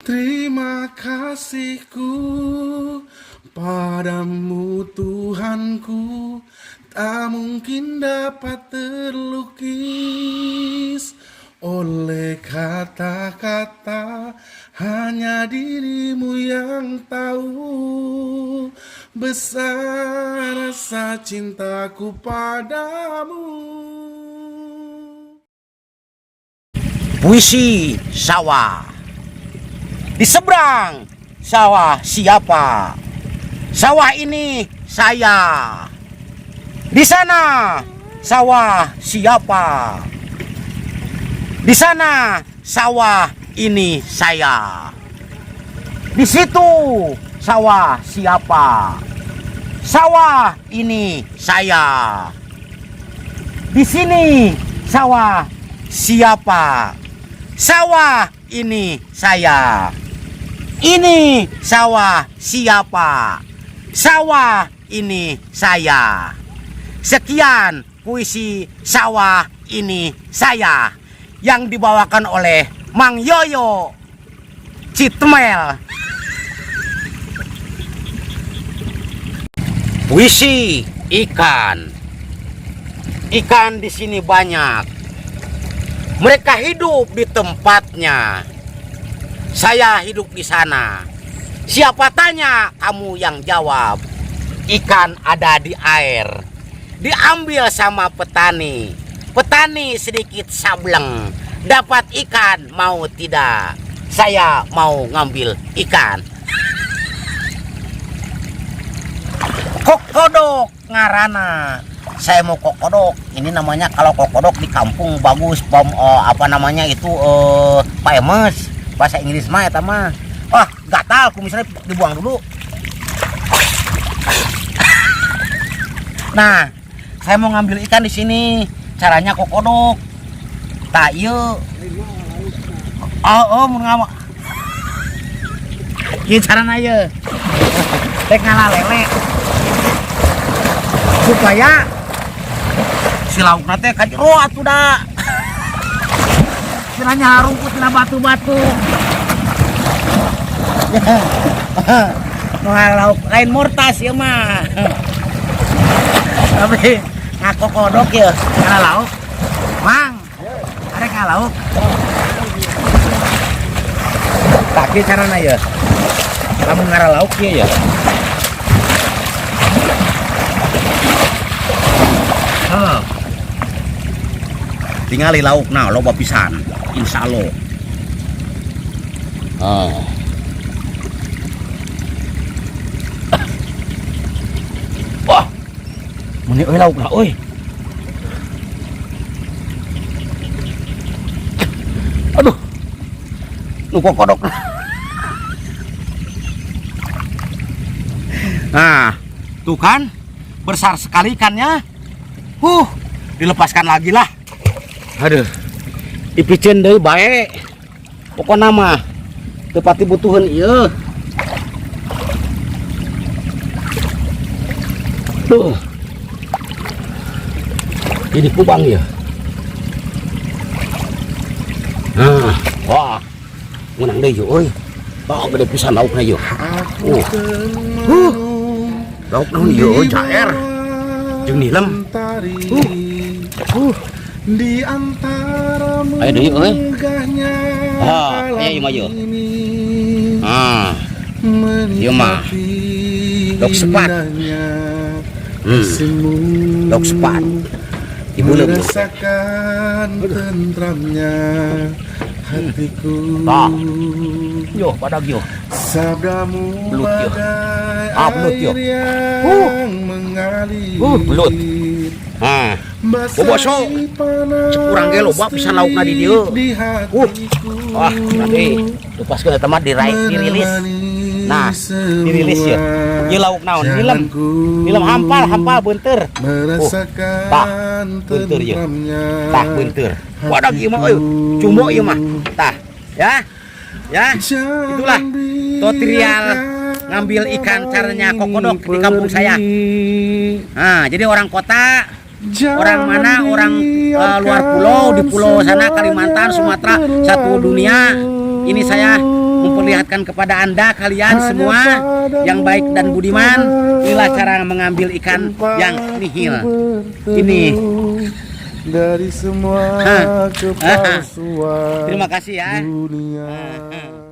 Terima kasihku padamu Tuhanku, tak mungkin dapat terlukis oleh kata-kata, hanya dirimu yang tahu besar rasa cintaku padamu. Puisi sawah. Di seberang sawah siapa? Sawah ini saya. Di sana sawah siapa? Di sana sawah ini saya. Di situ sawah siapa? Sawah ini saya. Di sini sawah siapa? Sawah ini saya. Ini sawah siapa? Sawah ini saya. Sekian puisi sawah ini saya yang dibawakan oleh Mang Yoyo Citemel. Puisi ikan. Ikan di sini banyak. Mereka hidup di tempatnya. Saya hidup di sana. Siapa tanya, kamu yang jawab. Ikan ada di air. Diambil sama petani. Petani sedikit sableng. Dapat ikan mau tidak? Saya mau ngambil ikan. Kokodok ngarana. Saya mau kokodok. Ini namanya kalau kokodok di kampung bagus, pom, apa namanya itu, famous. Bahasa Inggris mah eta mah. Wah, gatal kumisnya, dibuang dulu. Nah, saya mau ngambil ikan di sini. Caranya kokodok. Tak ieu. Oh, oh, mun ngama. Ieu carana ieu. Rek ngala lele. Supaya si laukna teh ka jero atuh da. Cenah rumput tina batu-batu. Nu lauk lain mortas ieu mah. Tapi ngakokodok ya, ngala lauk. Mang, arek ngalauk. Tak kieu carana ya. Lamun ngara lauk ieu ya. Heuh. Tingali laukna loba pisan, insyaallah. Oh. Wah. Meni euy laukna euy. Aduh. Nu kokodok. Nah, tuh kan besar sekali ikannya. Dilepaskan lagi lah. Aduh. Dipiceun deui bae. Pokona mah teu pati butuheun ieu. Tuh. Ini kubang ya. Nah, wah. Menang deui euy. Oh, gede pisan laukna ieu. Lauk naon ieu euy, jaer. Jeung nilem. Di antara Ayo deui euy. megahnya Ah, alam aya ieu mah ieu. ini, Ah, ieu mah. menikmati Lauk sepat. indahnya kasihmu. Lauk sepat. Ibu leuh. Merasakan tentramnya hatiku. Tah. Yo, badag yo. Sabdamu Belut, yo. bagai Ah, belut, yo. air yang mengalir. Belut. Ah. Boboso. Panas Cek urang ge loba pisan laukna di dieu. di hatiku. Wah, nanti lepaskeun eta mah diraih dirilis. Nah, dirilis ya. Ieu lauk naon? Nilem. Nilem hampal, hampal beunteur. Merasakan Tah, beunteur ieu. tentramnya Tah beunteur. Wadah ieu mah euy. Cumbo ieu mah. Tah, ya. Ya. Jangan Itulah tutorial biarkan ngambil ikan caranya orang kokodok di kampung saya. pergi. Nah, jadi orang kota, Jangan orang mana, orang luar pulau, di pulau sana Kalimantan, Sumatera, satu dunia. Ini saya Memperlihatkan kepada Anda kalian Hanya semua padamu, yang baik dan budiman. Tuhan, Inilah cara mengambil ikan tempat yang nihil. ku berteduh Ini. Dari semua Hah. kepalsuan Terima kasih ya. dunia. Hah.